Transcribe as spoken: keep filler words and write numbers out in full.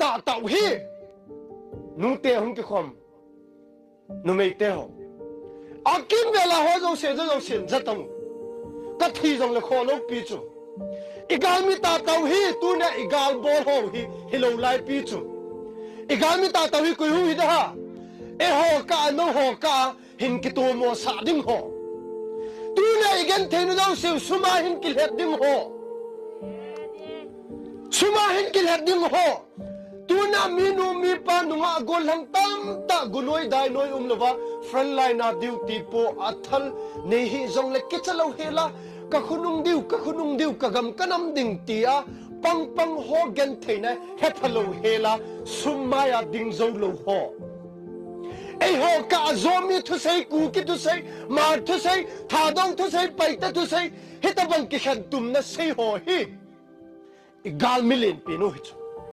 tahtah hi. Nute hung kikhom. Numeite ho. Akimvel a ho jouse, jo jouse jat tang. Kathi jongle kholou pi chu. Igalmi tahtah hi, tunia igalbol ho hi, hilou lai pi chu. Igalmi tahtah hi koi hung hiding ham. Eiho kah a, nangho kah a, hin kitomosah ding ho. Tunia igenthei nau jouse, sum a hin kilhet ding ho. Sum a hin kilhet ding ho. Tunia minu mipa nungah gollhang tamtah gunoi dainoi umlouva, frontline a duty po a thal nei hih jongle kicha lou hela, kakhonung diu, kakhonung diu, kagam kanam ding tia pangpang ho gentheina hetha lou hela, sum mai a ding jou lou ho. Eiho kah a Zomi thusei, Kuki thusei, Hmar thusei, Thadou thusei, Paite thusei, hitobang kikhen tumna sei ho hi. Igalmi lenpi nu hi chu.